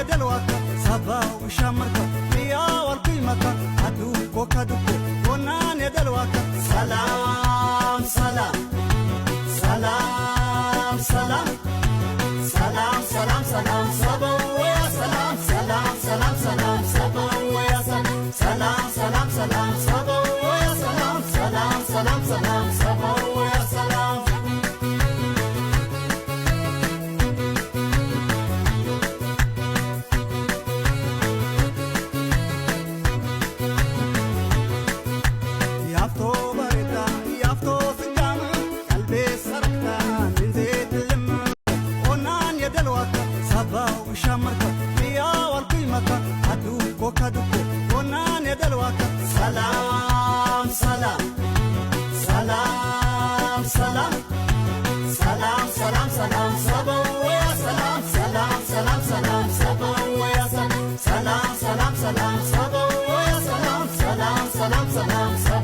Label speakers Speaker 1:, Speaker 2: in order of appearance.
Speaker 1: የደልዋካ ሰባው ሻመርካ ያዋልኩኝ መካ አዱኮ ከዱኮ ኦናን የደልዋካ ሰላም ሰላም ሰላም ሰላም ሰላም ሰላም ሰላም ሰበው ያ ሰላም ሰላም ሰላም ሰላም ሰበው ያ ሰላም ሰላም ሰላም ሰላም ሰበው ያ ሰላም ሰላም ሰላም ሰላም ሰበው ያ ሰላም። ያፍቶ በሬዳ ያፍቶ ስጃም ቀልቤ ሰረክታ ንንዜት ልም ኦናን የደልዋካ ሰባው ሻመርካ ያዋልኩኝ መካ አዱኮ ከዱኮ ኦናን የደልዋካ ሰላም ሰላም ሰላም ሰላም ሰላም ሰላም ሰላም ሰበው ያ ሰላም ሰላም ሰላም ሰላም ሰበው ያ ሰላም ሰላም ሰላም ሰላም ሰበው ያ ሰላም ሰላም ሰላም ሰላም።